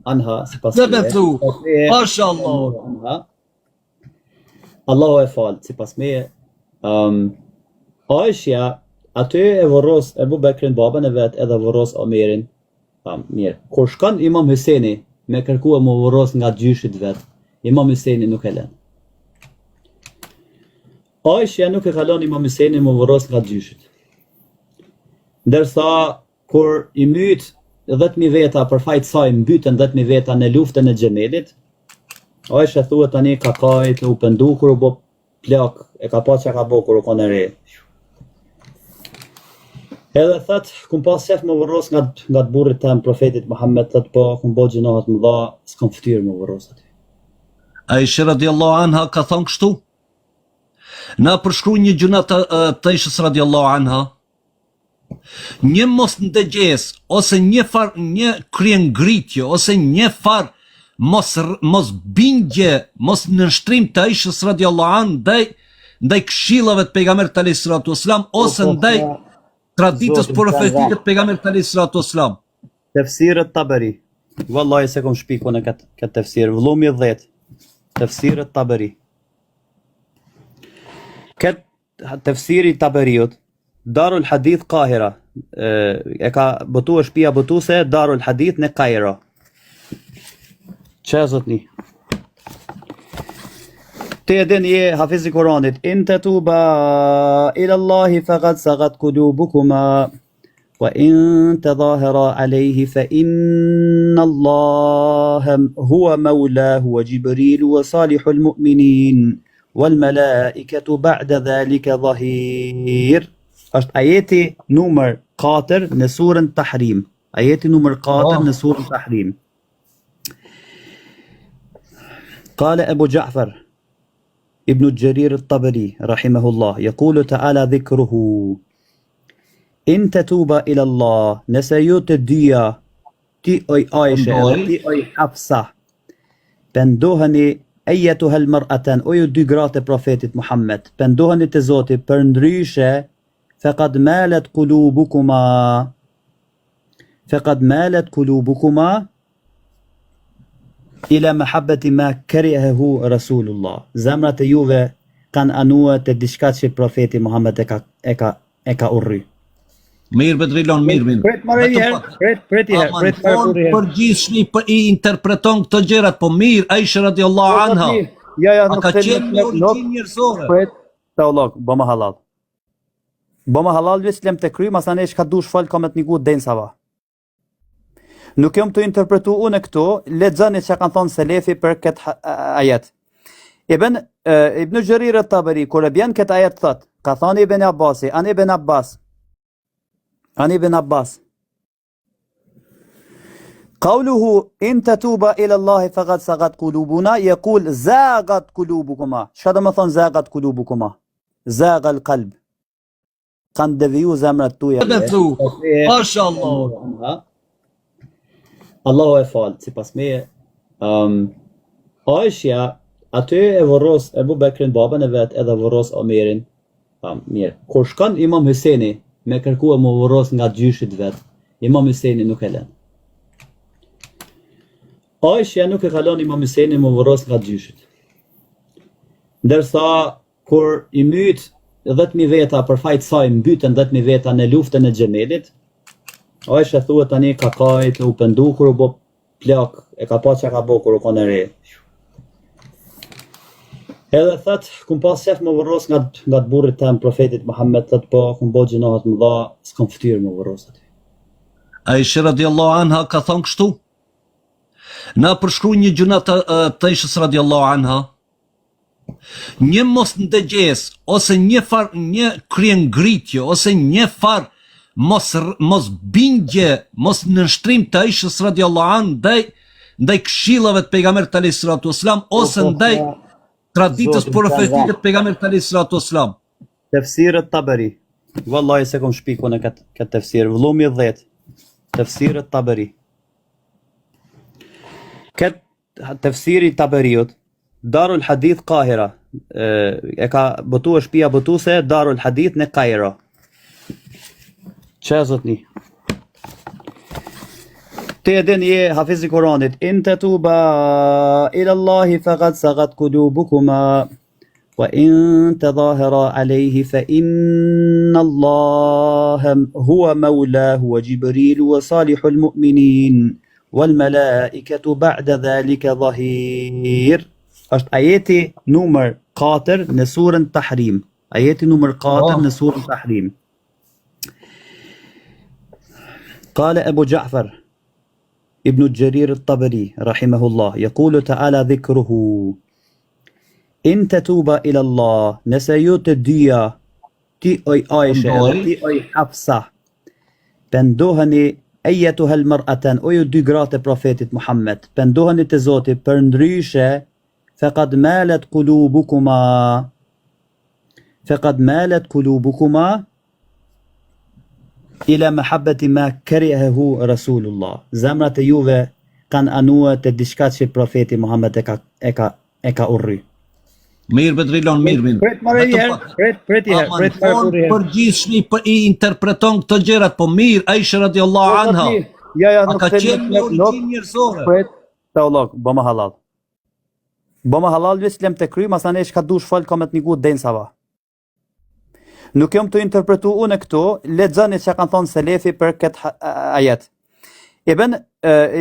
Anha, sipas Dhe me thu, mashallah. Anha. Allahu e fal, sipas meje. Um, Aishja, aty e vorros Ebu Bekrin babën e vet edhe vorros Omerin. Pam, mirë. Kur shkon Imam Hyseni me kërkua mu vorros nga gjyshit vet, Imam Hyseni nuk e len. Aishja nuk e ka lon Imam Hyseni mu vorros nga gjyshit. Ndërsa kur i myt 10.000 veta për faj të saj mbytën 10.000 veta në luftën e Xhemelit, Aisha thuhet tani ka kajt, u pendu kur u bë plak, e ka pa çka ka bo kur u kon e re. Edhe thot, kum pas qef me vorros nga nga të burrit tem profetit Muhammed, thot po kum bo gjynahe të mëdha, s'kam fytyrë me vorros aty. Aisha radiallahu anha ka thonë kështu? Na përshkruaj një gjynah të, të Aishës radiallahu anha. Një mosndëgjesë ose një far një kryengritje ose një far mos mos bindje, mos nënshtrim të Aishës radiallahu anha ndaj ndaj këshillave të pejgamberit alayhi salatu wasalam ose Po, po, ndaj po, traditës Zotin, profetike të pejgamberit alayhi salatu wasalam. Tefsir et-Taberi. Wallahi s'e kom shpik unë këtë këtë tefsir. Vëllumi 10. Tefsir et-Taberi. Kët tefsiri i Taberiut, Darul Hadith Kahira, e, e ka botuar shtëpia botuese Darul Hadith në Kairo. Çe zotni? Ti e din je hafiz i Kuranit. In tetuba ila Allahi faqad sagat kulubukuma wa in tadhahara alayhi fa inna Allaha huwa mawlahu wa Jibril wa salihul mu'minin wal malaikatu ba'da dhalika dhahir. Është ajeti numër 4 në surën Tahrim. Ajeti numër 4 Oh. në surën Tahrim. قال أبو جعفر ابن جرير الطبري رحمه الله يقول تعالى ذكره إن تتوبا إلى الله nëse ju të dyja ti oj Aisha edhe Pendoheni. ti oj Hafsa pendoheni ejetuhel mer'atan o ju dy gratë e profetit Muhammed pendoheni te Zoti përndryshe fekad malet kulubukuma fekad malet kulubukuma ila mahabbati ma karihahu Rasulullah. Zemrat e juve kanë anue te diçka që profeti Muhammed e ka e ka e ka urry. Mirë Bedrilon, mirë, mirë. Prit more një herë, prit prit një herë, Aman, prit more fon një herë. përgjithshmi për i interpreton këto gjërat, po mirë, Aisha radiallahu Po, anha. zotni, Jo, jo, A nuk ka të qenë me nuk nuk origjinë njerëzore? prit të Allah, bëma halal. Bëma halal veç lem të kry, masanej çka dush fol kam me të nigu deri n'sabah. Nuk jam të interpretu unë këtu, lexoni çka kanë thonë selefi për këtë ajet. Ibn Ibn Jarir at-Tabari kur e bjen këtë ajet thot, ka thonë Ibn Abbasi, an Ibn Abbas. An Ibn Abbas. Qawluhu in tatuba ila Allahi faqad sagat qulubuna yaqul zagat qulubukuma. Çka do me thonë zagat qulubukuma? Zaga al-qalb. Kanë deviju zemrat tuaja. Me thu, mashallah. Allahu e fal, sipas meje. Um, Aishja aty e vorros Ebu Bekrin babën e vet edhe vorros Omerin. Pam, mirë. Kur shkon Imam Hyseni me kërkua mu vorros nga gjyshit vet, Imam Hyseni nuk e len. Aishja nuk e ka lon Imam Hyseni mu vorros nga gjyshit. Ndërsa Kur i myt 10.000 veta për faj të saj mbytën 10.000 veta në luftën e Xhemelit, Aisha thuhet tani ka kajt, u pendu kur u bë plak, e ka pa çka ka bo kur u kon e re. Edhe thot, kum pas qef me vorros nga nga të burrit tem profetit Muhammed, thot po kum bo gjynahe të mëdha, s'kam fytyrë me vorros aty. Aisha radiallahu anha ka thonë kështu? Na përshkruaj një gjynah të, të Aishës radiallahu anha. Një mosndëgjesë ose një far një kryengritje ose një far mos mos bindje, mos nënshtrim të Aishës radiallahu anha ndaj ndaj këshillave të pejgamberit alayhi salatu wasalam ose Po, po, ndaj po, traditës Zotin, profetike të pejgamberit alayhi salatu wasalam. Tefsir et-Taberi. Wallahi s'e kom shpik unë këtë këtë tefsir. Vëllumi 10. Tefsir et-Taberi. Kët tefsiri i Taberiut, Darul Hadith Kahira, e, e ka botuar shtëpia botuese Darul Hadith në Kairo. Çe zotni? Ti e din je hafiz i Kuranit. In tetuba ila Allahi faqad sagat kulubukuma wa in tadhahara alayhi fa inna Allaha huwa maulahu wa Jibril wa salihul mu'minin wal malaikatu ba'da dhalika dhahir. Është ajeti numër 4 në surën Tahrim. Ajeti numër 4 oh. në surën Tahrim. قال أبو جعفر ابن جرير الطبري رحمه الله يقول تعالى ذكره إن تتوبا إلى الله nëse ju të dyja ti oj Aisha edhe ti oj Hafsa pendoheni ejetuhel mer'etan o ju dy gratë e profetit Muhammed pendoheni te Zoti përndryshe fekad malet kulubukuma Fekad malet kulubukuma ila mahabbati ma karihahu Rasulullah. Zemrat e juve kanë anue te diçka që profeti Muhammed e ka e ka e ka urry. Mirë be Drilon, mirë, mirë. Prit more një herë, prit, prit një herë, prit more një herë. Përgjithshmi për i interpreton këto gjërat, po mirë, Aisha radiallahu po, anha. Ja, ja, nuk ka qenë me origjinë njerëzore. Prit, të Allah, bëma halal. Bëma halal veç lem të kry, masanej çka dush fol kam me të nigu deri n'sabah. Nuk jam tu interpretu unë këtu, lexoni çka kanë thonë selefi për këtë ajet. Ibn,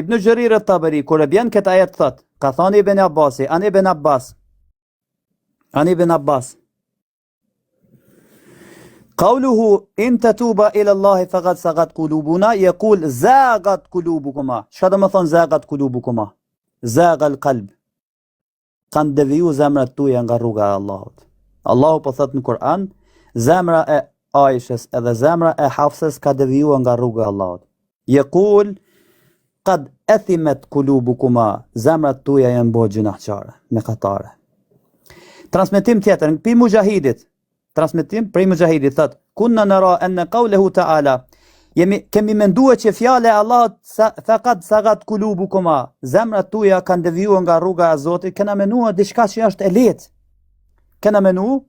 Ibn Xherir et-Taberi, kur e bjen këtë ajet thot, ka thonë Ibn Abbasi, an Ibn Abbas, an Ibn Abbas, Kauluhu in tetuba ila Allahi faqad sagat kulubuna yaqul zagat kulubukuma. Çka do me thonë zagat kulubukuma? Zagal qalb. Kanë deviju zemrat tuaja nga rruga e Allahut. Allahu po thot në Kur'an, zemra e Aishës edhe zemra e Hafsës ka deviju nga rruga e Allahut. Yaqul qad athimat kulubukuma, zemrat tuaja janë bo gjynahqare, mëkatare. Transmetim tjetër, pi Mujahidit, transmetim prej Mujahidit thot, kunna nara enne kaulehu ta'ala, jemi, kemi mendue që fjala e Allahut sa, fekad sagat kulubukuma, zemrat tuaja kanë deviju nga rruga e Zotit, kena menue diçka që është e lehtë. Kena menu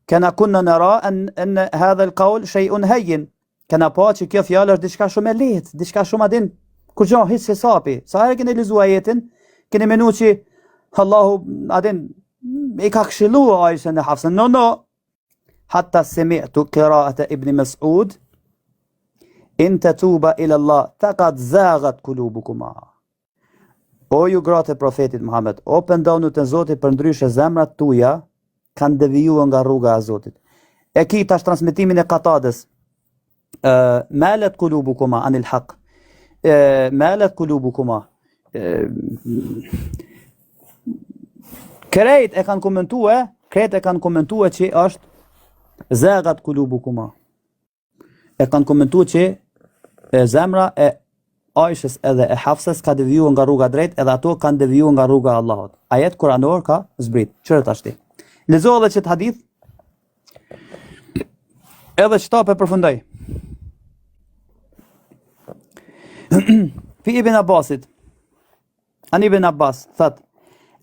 Kena kunna nara en en hadha al-qawl shay'un hayyin. Kena pa që kjo fjalë është diçka shumë e lehtë, diçka shumë a din. Kurgjo hiç hesapi. Sa herë keni lexu ajetin, keni menu që Allahu a din i ka këshillu Aishën e Hafsën. No, no. Hatta semi'tu qira'ata ibn Mas'ud in tatuba ila Allah faqad zaghat kulubukuma. O ju gratë e profetit Muhammed, o pendohuni te Zoti përndryshe zemrat tuja kanë deviju nga rruga e Zotit. E ki tash transmetimin e Katades. Ë malat kulubukuma anil haq. Ë malat kulubukuma. Ë Krejt e kanë komentue, krejt e kanë komentue që është zagat kulubukuma. e kanë komentu që e zemra e Aishës edhe e Hafsës ka deviju nga rruga drejt edhe ato kanë deviju nga rruga e Allahut. Ajet kuranor ka zbrit. Qyre tashti. Lexo edhe qët hadith. Edhe qëta pe përfundoj. Pi Ibn Abbasit. An Ibn Abbas thot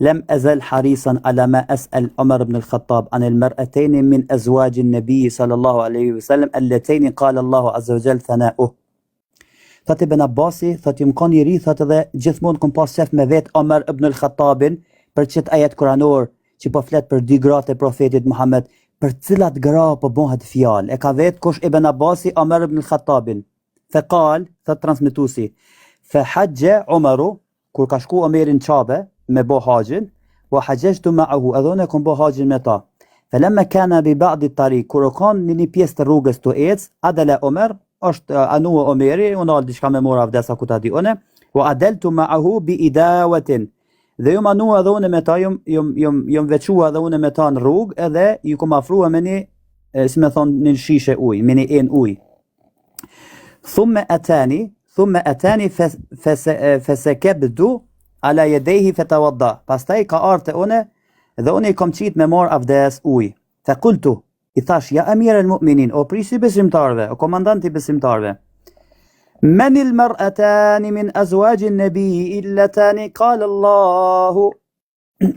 Lem ezel harisan ala ma es'el Omer ibn al-Khattab an el-mer'etejni min ezwaji an-nabi sallallahu alaihi wasallam allatayni qala Allahu azza wa jall thana'uh. Thot Ibn Abbasi, thot jom kon i ri, thot edhe gjithmonë kom pas qef me vet Omer ibn al-Khattabin për qët ajet kuranor që po flet për dy gratë e profetit Muhammed, për cilat gra po bëhet fjalë. E ka vet kush Ibn Abbasi Omer ibn al-Khattabin. Fe kal, thot transmetuesi, fe haxhe Omeru, kur ka shku Omeri në Qabe me bo haxhin, wa haxhexhtu ma'ahu, edhe unë e kom bo haxhin me ta. Fe lemme kana bi ba'di tarik, kur u kon në një pjesë të rrugës tu ec, adele Omer, është anu Omeri, u nal diçka me marr avdes a ku ta di unë, wa adeltu ma'ahu bi idawatin. Dhe jom anu edhe unë me ta, jom, jom, jom, jom veçu edhe unë me ta në rrugë, edhe ju kom afrua me një, si me thonë, një shishe ujë, me një enë ujë. Thumme atani, thumme atani fesekebtu ala jedejhi fetevadda. Pastaj ka ardhë te une dhe une i kom qitë me marrë avdes ujë. Fe kultu, i thash, ja emir el mu'minin, o prijësi i besimtarve, o komandant i besimtarve. Menil mer'etani min azuaxhin nebi illetani, kale Allahu,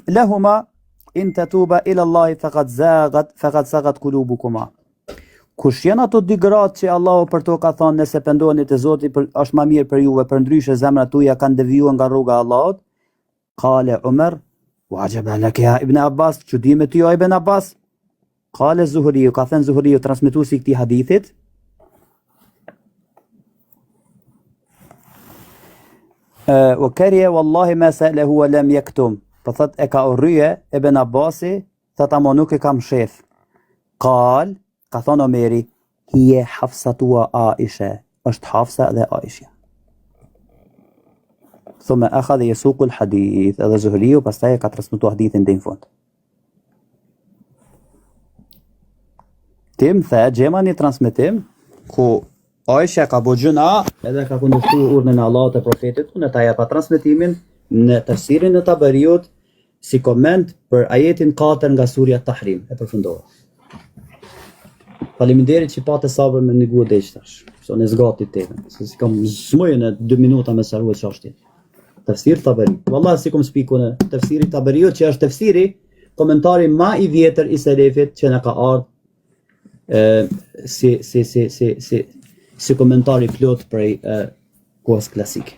Lehuma in tetuba ila Allahi faqad zagat faqad sagat kulubukuma. Kush janë ato dy gratë që Allahu për to ka thonë nëse pendoheni te Zoti për, është ma mirë për juve, përndryshe zemrat tuaja kanë devijuar nga rruga e Allahut? Kale Umer, wa axheben leke ja Ibn Abbas, çudi me ty o Ibn Abbas? Kale Zuhriu, ka thënë Zuhriu, transmetuesi i këtij hadithit, Wa karihe wallahi ma sa'alahu wa lam yaktum. Po thot e ka urrye Ibn Abbasi, thot amo nuk e ka mshef. Kal, ka thonë Omeri, hije Hafsatu wa Aisha, është Hafsa dhe Aisha. Thumme akhadhe jesukul hadith, edhe Zuhriu, pastaj e ka transmetu hadithin deri në fund. Ti më the, gjema një transmetim, ku Aisha ka bo gjynah, edhe ka kundërshtu urdhrin e Allahut e profetit, unë ta japa transmetimin në tefsirin e Taberiut, si koment për ajetin 4 nga surja Tahrim, e përfundova. Faleminderit që pate sabër me nigu deri tash. Se unë zgati temën, se si kam s'muj në 2 minuta me sqaru çështjen. Tefsir Taberi. Wallahi s'i kom spiku unë tefsiri Taberiut që është tefsiri komentari ma i vjetër i selefit që na ka ardhur e, si si si si si si komentar i plot prej e, kohës klasike.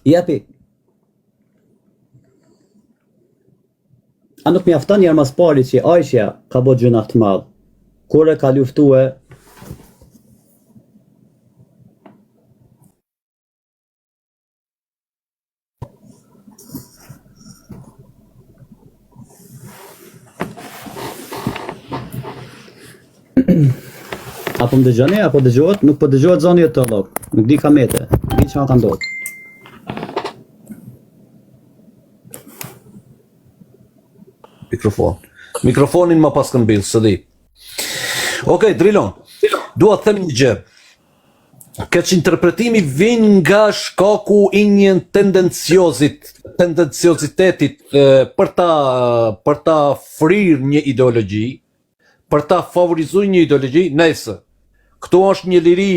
Jepi. A nuk mjafton njëherë mas pari që Aisha ka bo gjynah të madh, kur e ka luftue A po më dëgjoni, apo dëgjohet? Nuk po dëgjohet zoni jot vëlla. Nuk di ka mete. Nuk di çfarë ka ndodhur. Mikrofon. Mikrofonin ma paskën mbyll, s'e di. Okej, Drilon. Dua të them një gjë. Keqinterpretimi vjen nga shkaku i një tendenciozit, tendenciozitetit për ta për ta frirë një ideologji, për ta favorizuar një ideologji, nejse. Këtu është një liri,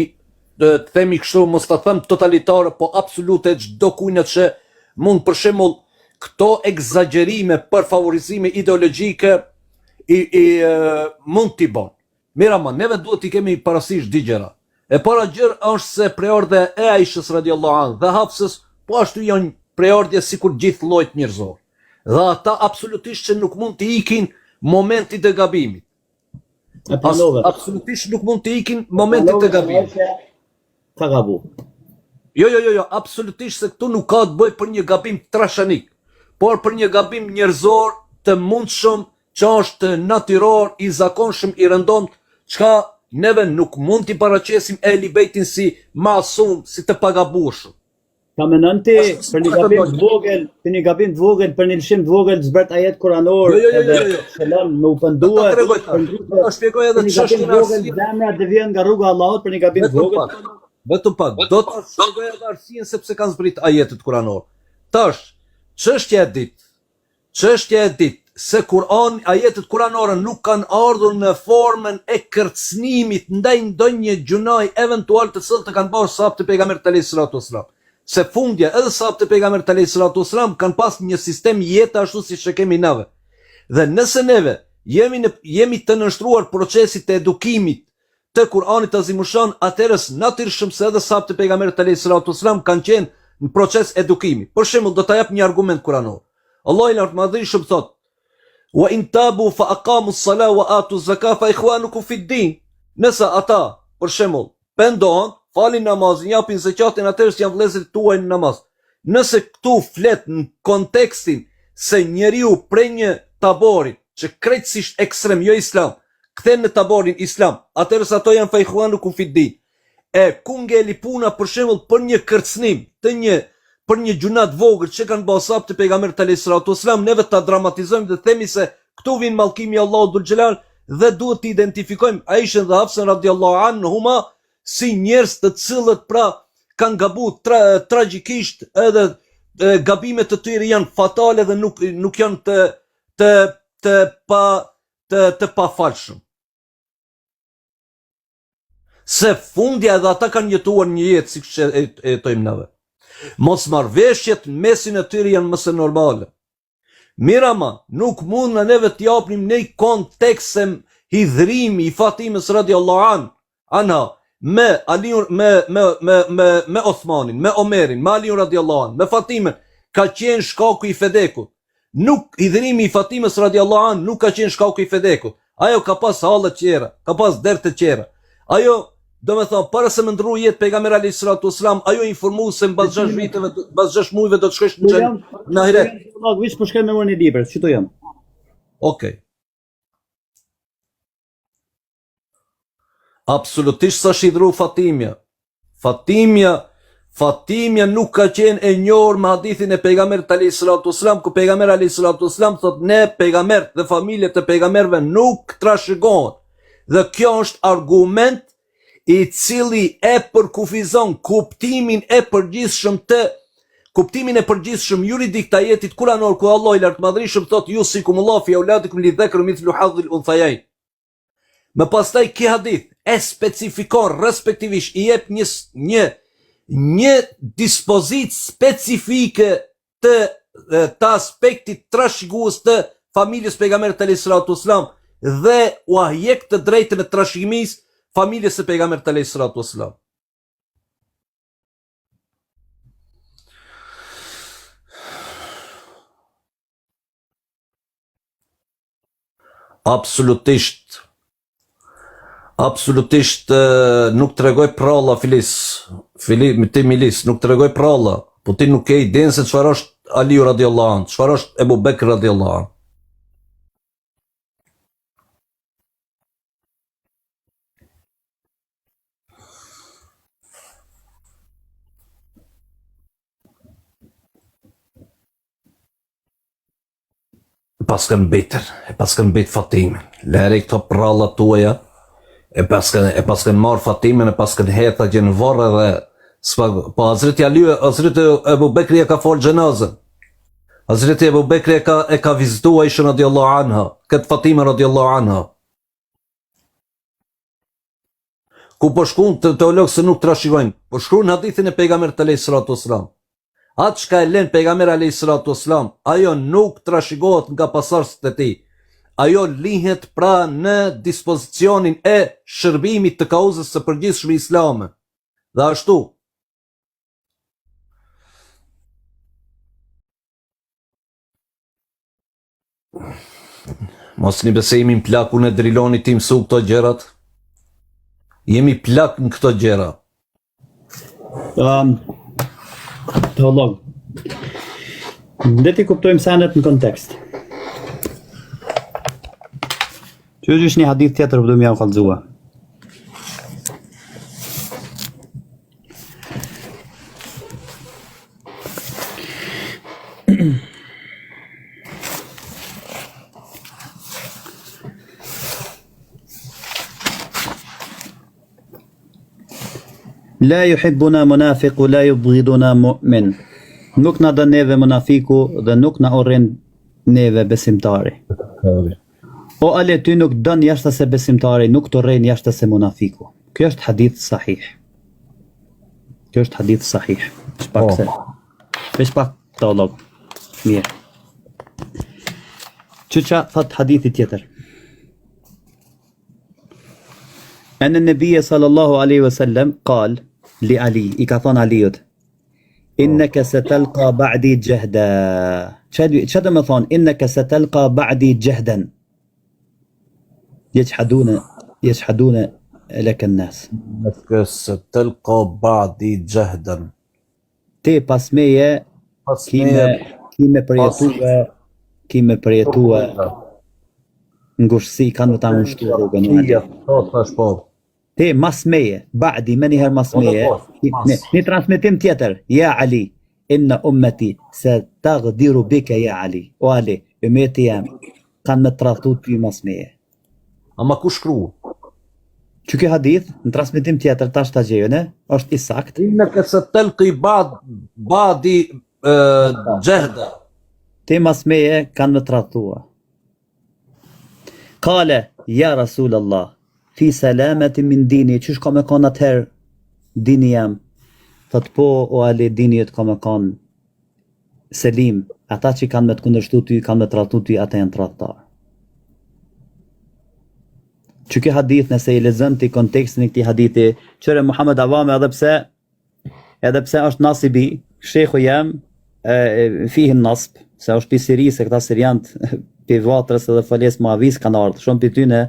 të themi kështu, mos ta them totalitare, po absolute çdo kujna që mund për shembull këto ekzagjerime për favorizime ideologjike i, i mund t'i bon. Mirë ama, neve duhet t'i kemi parasysh dy gjëra. E para gjë është se prejardhja e Aishës radiallahu anha dhe Hafsës po ashtu janë prejardhje sikur gjithë llojit njerëzor. Dhe ata absolutisht që nuk mund t'i ikin momentit të gabimit. E pranove. Absolutisht nuk mund t'i ikin momentit të gabimit. Ka gabu. Jo, jo, jo, jo, absolutisht se këtu nuk ka të bëjë për një gabim trashanik, por për një gabim njerëzor të mundshëm që është natyror, i zakonshëm, i rëndomtë, çka neve nuk mund t'i paraqesim Ehli Bejtin si masum, si të pagabueshëm. Ka menon ti për një gabim të vogël, për një gabim të vogël, për një lëshim të vogël zbret ajet kuranor jo, jo, jo, jo, jo. Selam me u pendue. Ta tregoj tash. Ta shpjegoj edhe çështjen e arsyes. Zemra devijon nga rruga e Allahut për një gabim të vogël. Vetëm pak. Do ta shpjegoj edhe arsyen sepse kanë zbrit ajetet kuranor. Tash, çështja e dytë, Çështja e dytë, se Kur'ani, ajetet kuranore nuk kanë ardhur në formën e kërcënimit ndaj ndonjë gjynahi eventual të cilët e kanë bërë sahabët e pejgamberit alejhi salatu vesselam. Se fundja edhe sahabët e pejgamberit alejhi salatu vesselam kanë pas një sistem jete ashtu siç e kemi neve. Dhe nëse neve jemi në jemi të nënshtruar procesit të edukimit të Kur'anit Azimushan, atëherë natyrshëm se edhe sahabët e pejgamberit alejhi salatu vesselam kanë qenë në proces edukimi. Për shembull, do ta jap një argument kuranor. Allahu i Lartmadhërishëm thotë: "Wa in tabu fa aqamu as-sala wa atu az-zaka fa ikhwanukum fi din." Nëse ata, për shembull, pendohen, falin namazin, japin zekatin, atëherë janë vëllezërit tuaj në namaz. Nëse këtu flet në kontekstin se njeriu prej një tabori që krejtësisht ekstrem jo islam, kthen në taborin islam, atëherë ato janë fa ikhwanukum fi din. E ku ngeli puna për shembull për një kërcënim të një për një gjynah të vogël që kanë bërë sahabët e pejgamberit alayhi salatu wasalam, neve ta dramatizojmë dhe themi se këtu vin mallkimi i Allahut dhul xhelal dhe duhet të identifikojmë Aishën dhe Hafsën radiallahu anhuma si njerëz të cilët pra kanë gabu tra, tragjikisht edhe e, gabimet të tyre janë fatale dhe nuk nuk janë të të të pa të të pafalshëm. Se fundja edhe ata kanë jetuar një jetë siç e, e jetojmë neve. Mosmarrëveshjet në mesin e tyre janë më se normale. Mirë ama, nuk mund na neve të japnim një kontekst se. Hidhrimi i Fatimës radiallahu an, anha, me Aliun, me, me, me, me, me Osmanin, me Omerin, me Aliun radiallahu an, me Fatimën, ka qenë shkaku i Fedekut. Nuk, hidhrimi i Fatimës radiallahu an, nuk ka qenë shkaku i Fedekut. Ajo ka pas halle tjera, ka pas derte tjera. Ajo, domethonë, para se me ndrru jetë pejgamberi alayhi salatu wasalam, ajo informu se mbas 6 viteve, mbas 6 muajve do të shkosh në xhenet, në ahiret. Veç po shkoj me marrë një libër, qëtu jam. Okej. Absolutisht s'është hidhru Fatimja. Fatimja, Fatimja nuk ka qenë e njohur me hadithin e pejgamberit alayhi salatu wasalam, ku pejgamberi alayhi salatu wasalam thotë ne pejgamberët dhe familjet e pejgamberëve nuk trashëgohen. Dhe kjo është argument i cili e përkufizon kuptimin e përgjithshëm të kuptimin e përgjithshëm juridik të ajetit kuranor ku Allahu i lartmadhërishëm thotë jusikumullahu fi auladikum lidhekeri mithlu hadhil unthajain. Më pastaj ky hadith e specifikon respektivisht i jep një një një dispozitë specifike të të aspektit trashëgues të familjes pejgamberit alayhi salatu wasalam dhe ua hjek të drejtën e trashëgimisë familjes së pejgamberit alayhi salatu wasalam. Absolutisht Absolutisht nuk tregoj pralla Filis. Fili, ti Milis, nuk tregoj pralla. Po ti nuk ke idenë se çfarë është Aliu radiallahu anhu, çfarë është Ebu Bekr radiallahu anhu. E paskan mbetën, e paskan mbet Fatimen. Lëre këto prrallat tuaja, e paskan e paskan marr Fatimen, e paskan hedh atje në vorr edhe s'pa, po Hazreti Aliu, Hazreti Ebu Bekri e ka fal xhenazën. Hazreti Ebu Bekri e ka e ka vizituar Aishën radiallahu anha, këtë Fatimen radiallahu anha. Ku po shkruan te teolog se nuk trashëgojnë, po shkruan hadithin e pejgamberit alayhi salatu wasalam. Atë çka e lën pejgamberi alayhi salatu wasalam, ajo nuk trashëgohet nga pasardhësit e tij. Ajo lihet pra në dispozicionin e shërbimit të kauzës së përgjithshme islame. Dhe ashtu, Mos një bese jemi në plakun e Drilonit t'i mësu këto gjërat. Jemi plak në këto gjëra. Um, teolog. Le t'i kuptojmë senet në kontekst. Që është një hadith tjetër për du me jau kallzua. La yuhibbuna munafiq la yubghiduna mu'min. Nuk na don neve munafiku dhe nuk na urren neve besimtari. O Ali ty nuk don jashta se besimtari, nuk të urren jashta se munafiku. Kjo është hadith sahih. Kjo është hadith sahih. Veç pak po. se. Veç pak teolog. Mirë. Që ça thot hadithi tjetër? Enne nebije sallallahu aleyhi ve sellem kal li Ali, i ka thonë Aliut, Inneke setelka ba'di xhehda. Ça do me thonë, inneke setelka ba'di xhehden. Jexhhadune, jexhhadune leken nas. Inneke setelka ba'di xhehden. Ti pas meje, pas ki me, ki me përjetue, ki me përjetue, ngushtësi, kanë me ta ngushtu rrugën. Po, thash po. Ti mas meje, ba'di menjëherë mas po, meje, po, një, një transmetim tjetër, ja Ali, inna ummeti setagdiru bike ja Ali, o Ali, ymeti jem, kanë me tradhtu ty mas meje. Ama ku shkru? Që ky hadith, në transmetim tjetër, tash ta gjej unë, është i saktë. Inneke setelki ba'd, ba'di xhehda. Ti mas meje kanë me tradhtua. Kale, ja Rasul Allah, fi selametin min dini, qysh ka me kanë atëherë dini jem? Thot po, o Ali, dini jot ka me kanë selim, ata që kanë me të kundërshtu ty, kanë me tradhtu ty, ata janë tradhtar. Që ky hadith nëse i lexon ti kontekstin e këtij hadithi, qyre Muhammed Avame edhe pse edhe pse është nasibi, shehu jem e, fihi nasb, se është pi Sirisë, këta siriant pi vatrës edhe foljes Muavis kanë ardhur, shumë pi tyne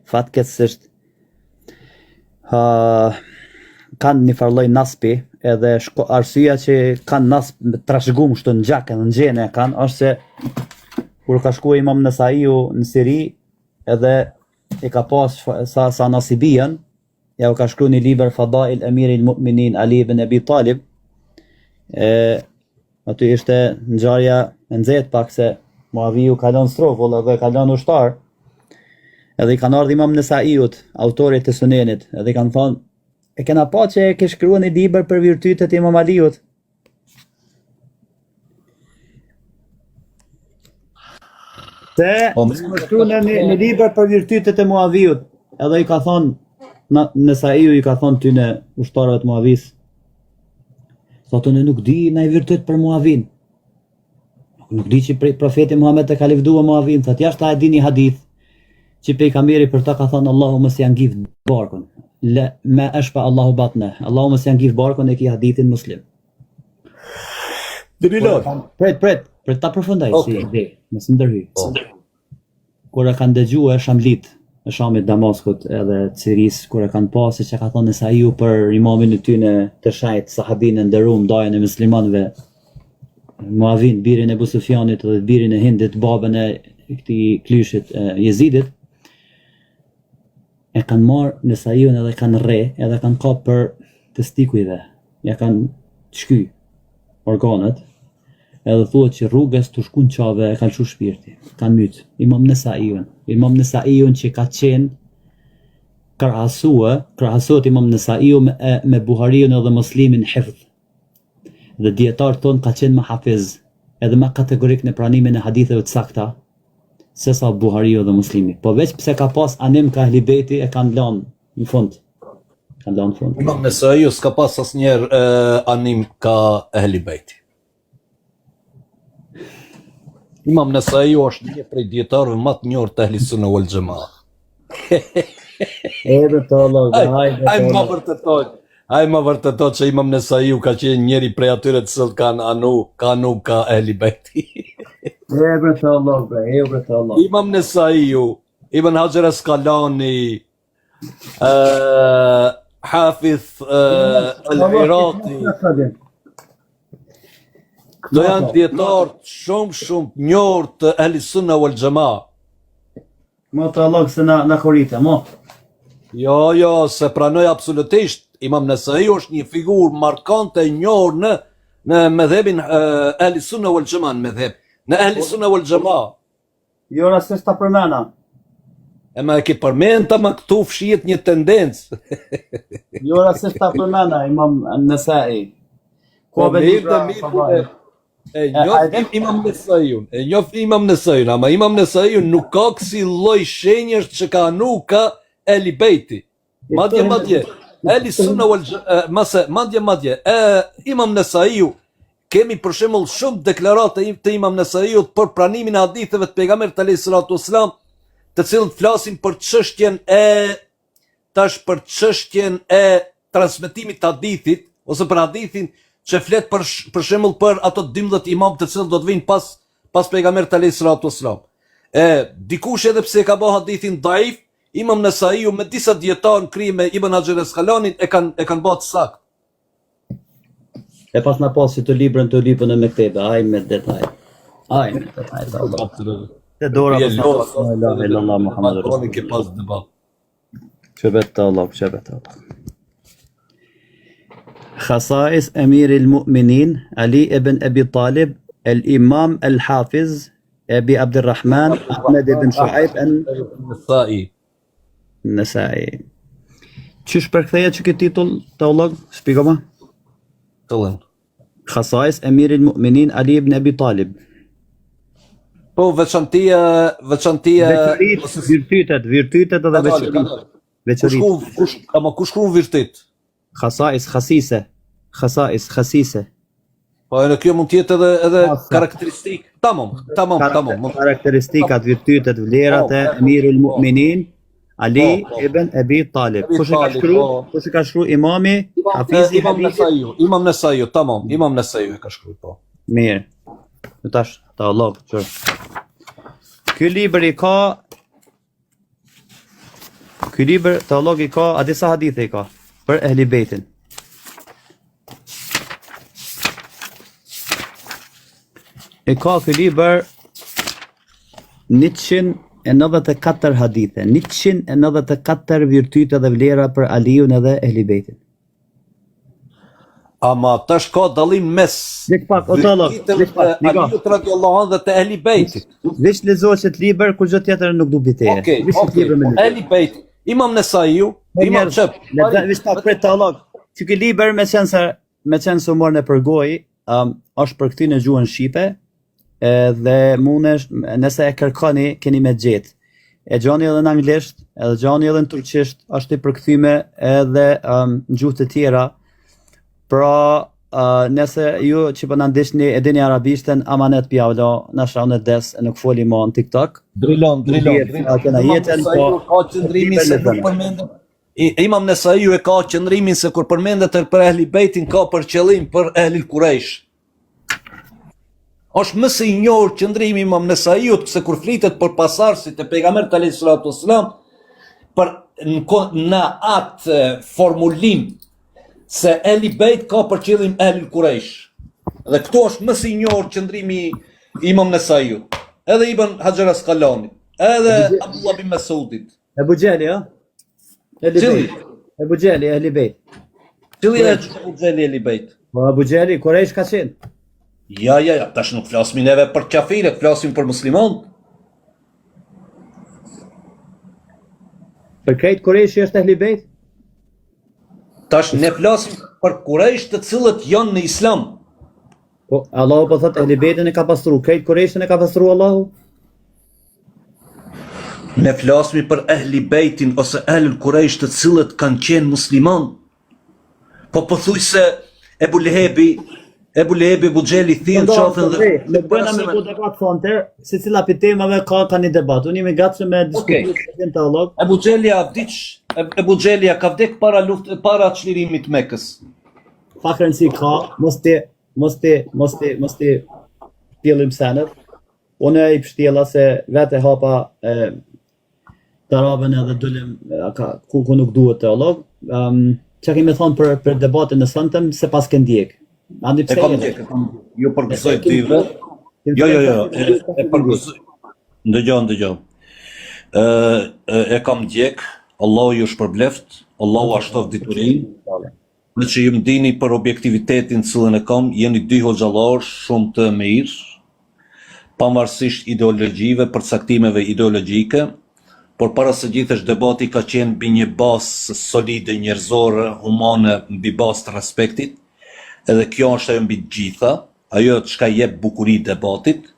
fatkeqësisht ha kanë një farë lloj nasbi, edhe shko, arsyeja që kanë nasb trashëgum kështu në gjak edhe në gjene kanë është se kur ka shku Imam Nesaiu në Siri, edhe i ka pas sa sa nasibi janë, ja u ka shkru një libër Fadail Emiril Mu'minin Ali ibn Abi Talib, e aty ishte ngjarja e nxehtë pak se Muaviu ka lënë strofull edhe ka lënë ushtar. Edhe i kanë ardhur Imam Nesaiut, autorit të Sunenit, edhe i kanë thonë e kena pa që e ke shkruar një libër për virtytet e Imam Aliut. Se po, më shkru në një, një libër për virtytet e Muaviut, edhe i ka thonë, në, Nesaiu i ka thonë tyne ushtarëve të Muavis, thotë unë nuk di naj virtyt për Muavin. Nuk, nuk di që prej profeti Muhammed e ka lëvdua Muavin, thotë jashtë e di një hadith, që pejgamberi për ta ka thonë Allahu mos ja ngif barkun, le, ma eshba Allahu batne, Allahu mos ja ngif barkun e ki hadithin muslim. Bilal. Pret, pret, pret ta përfundoj okay. si ide, mos ndërhyj. Po. Kur e kanë dëgjuar shamlit e Shamit Damaskut edhe të Sirisë, kur e kanë pa se çka ka thonë Nesaiu për imamin e tyne të shajt, sahabin e nderum, dajën e muslimanëve, Muavin, birin e Ebu Sufjanit dhe birin e Hindit, babën e këtij klyshit e Jezidit, e kanë marrë Nesaiun edhe kanë rre, edhe kanë kap për testikujve, ja kanë shky organet, edhe thuhet që rrugës tu shku në Qabe e ka lëshu shpirti, kanë myt, imam Nesaiun, imam Nesaiun që ka qenë krahasue, krahasohet imam Nesaiu me, me Buhariun edhe Muslimin hifdh, dhe dijetarët thonë ka qenë ma hafiz, edhe ma kategorik në pranimin e haditheve të sakta, se sa Buhariu dhe Muslimi. Po veç pse ka pas anim ka Ehli Bejti e kanë lanë në fund. Kanë lanë në fund. Imam Nesaiu s'ka pas asnjëherë anim ka Ehli Bejti. Imam Nesaiu është një prej dijetarëve më të njohur të Ehli Sunne wal Xhema. Edhe të Allah, ai, hajde. Ai më vërtetoi. Ai më vërtetoi që Imam Nesaiu ka qenë njëri prej atyre të cilët kanë anu, ka anu ka Ehli Bejti. Edhe të Allah, bre, edhe të Allah. Imam Nesaiu, Ibn Haxher Askalani, uh, Hafith uh, Al-Iraqi. Këto janë dijetarë shumë shumë të njohur të Ehli Sunne wal Xhema. Mo të Allah se na, na korite, mo. Jo, jo, s'e pranoj absolutisht. Imam Nesaiu është një figurë markante e njohur në në medhhebin uh, Ehli Sunne wal Xhema në medhheb. Në Ehli Sunne wal Xhema. Jo rastësisht ta përmena. E ma e ke përmend ama këtu fshihet një tendencë. jo rastësisht ta përmena, imam Nesai. Ku po, mirë dhe mirë, po, e njoh imam Nesaiun, e njoh imam Nesaiun, ama imam Nesaiun nuk ka kësi lloj shenjësh që ka anu ka Ehli Bejti. Madje, madje, Ehli Sunne wal mase, madje, madje, e, Imam Nesaiu, kemi për shembull shumë deklarata të Imam Nesaiut për pranimin e haditheve të pejgamberit alayhi salatu wasalam, të cilët flasin për çështjen e tash për çështjen e transmetimit të hadithit ose për hadithin që flet për për shembull për ato 12 imam të cilët do të vinë pas pas pejgamberit alayhi salatu wasalam. E dikush edhe pse e ka bë hadithin daif, Imam Nesaiu me disa dijetarë në krye me Ibn Haxher Asqalanin e kanë e kanë bërë të saktë. E pas na pas që të librën të lypën në mektebe, aj me detaj. Aj me detaj, të Allah. Te dora pas na pas, la ilaha illallah Muhammed Rasulullah. Ke pas debat. Qebet të Allah, qebet të Allah. Khasais Emir il Mu'minin, Ali ibn Abi Talib, El Imam El Hafiz, Ebi Abdurrahman, Ahmed ibn Shuaib en Nesai. Nesai. Qysh përkthehet që këtë titull të Allah? Shpjegoma. Tillën. Khasais Emir il-Mu'minin Ali ibn Abi Talib. Po veçantia, veçantia veçoritë, virtytet, virtytet edhe veçoritë. Veçoritë. Kush kush, ama kush shkruan virtyt? Khasais, khasise, khasais, khasise. Po edhe kjo mund të jetë edhe edhe karakteristikë. Tamam, tamam, tamam. Karakteristikat, virtytet, vlerat e Emirul Mu'minin, Ali Po, po. ibn Ebi Talib. Ebi Kush e ka Talib, shkru? po. Kush e ka shkru imami? Imam, Hafizi Imam hadithit? Nesaiu, Imam Nesaiu, tamam, Imam Nesaiu e ka shkruar, po. Mirë. Në tash, ta Allah, qërë. Ky libër i ka Ky libër të Allah i ka, a disa hadithe i ka për Ehli Bejtin. E ka ky libër 194 hadithe, 194 virtyte dhe vlera për Aliun edhe Ehli Bejtin. Ama tash ka dallim mes Veç pak, o Tolo, virtyteve veç pak, të Niko. Aliut radiallahu anhu dhe të Ehli Bejtit. Veç lexo qët libër, kurgjë tjetër nuk du biteje. Okej, Veç qët okej. libër me lexu. Ehli Bejt, Imam Nesaiu, Po Imam njerëz, Çep. Le veç pak prit Tolo. Ky ky libër me qenë se me qenë se u morë në përgoj, um, është përkthy në gjuhën shqipe, edhe mundesh, nëse e kërkoni, keni me gjetë. E gjani edhe në anglisht, edhe gjani edhe në turqisht, është i përkthyme edhe um, në gjuhë të tjera. Pra, uh, nëse ju që po na ndiqni e dini arabishten, amanet pjavlo, na shaun e des e nuk foli mo në TikTok. Drilon, Drilon, Dihet, Drilon. kena Imam jetën, Nesaiu po ka qëndrimin se nuk përmendet Imam Nesaiu e ka qëndrimin se kur përmendet për Ehli Bejtin ka për qëllim për Ehli Kurejsh. Është më se i njohur qëndrimi i Imam Nesaiut se kur flitet për pasardhësit e pejgamberit alayhi salatu wasalam për në, në atë formulim se Ehli Bejt ka për qëllim Ehli Kurejsh. Dhe këtu është më se i njohur qëndrimi i Imam Nesaiut, edhe Ibn Haxher Askalanit, edhe Abdullah bin Mesudit. Ebu Xhehli, ë? Ehli Cili? Bejt. Ebu Xhehli, Ehli Bejt. Cili është Ebu Xhehli Ehli Bejt? Po Ebu Xhehli, Kurejsh ka qenë. Ja, ja, ja, tash nuk flasim neve për qafirët, flasim për musliman. Për krejt Kurejshi është Ehli Bejt? Tash ne flasim për Kurejsh të cilët janë në Islam. Po, Allahu po thot Ehli Bejtin e ka pastru, krejt Kurejshin e ka pastru Allahu? Ne flasmi për Ehli Bejtin ose Ehlul Kurejsh të cilët kanë qenë musliman. Po pothuajse Ebu Lehebi, Ebu Lehebi, Ebu Xhehli thyen qafën dhe ne bëna me bu debat sonte, secila prej temave ka ka një debat. Unë jemi gati me diskutu okay. të Allah. Ebu Xhehli a vdiq, Ebu Xhehli a ka vdek para luftë para çlirimit të Mekës. Pak rëndësi ka, mos ti mos ti mos ti mos ti pjellim senet. Unë i pështjella se vetë e hapa e, tarabën edhe dulem ka, ku, ku nuk duhet teolog. Um, Çka kemi thonë për, për debatin e sontëm, se pas ke ndjek. Andi pse e kam ndjek, e kam ju përgëzoj dyve. Jo, jo, jo, e, e përgëzoj. Ndëgjo, ndëgjo. Ë e kam ndjek, Allahu ju shpërbleft, Allahu ua shtoftë diturinë. Me që ju më dini për objektivitetin të cilën e kam, jeni dy hoxhallarë shumë të mirë, pavarësisht ideologjive, përcaktimeve ideologjike, por para së gjithash debati ka qenë mbi një bazë solide njerëzore, humane, mbi bazë të respektit, edhe kjo është ajo mbi të gjitha, ajo çka i jep bukuri debatit.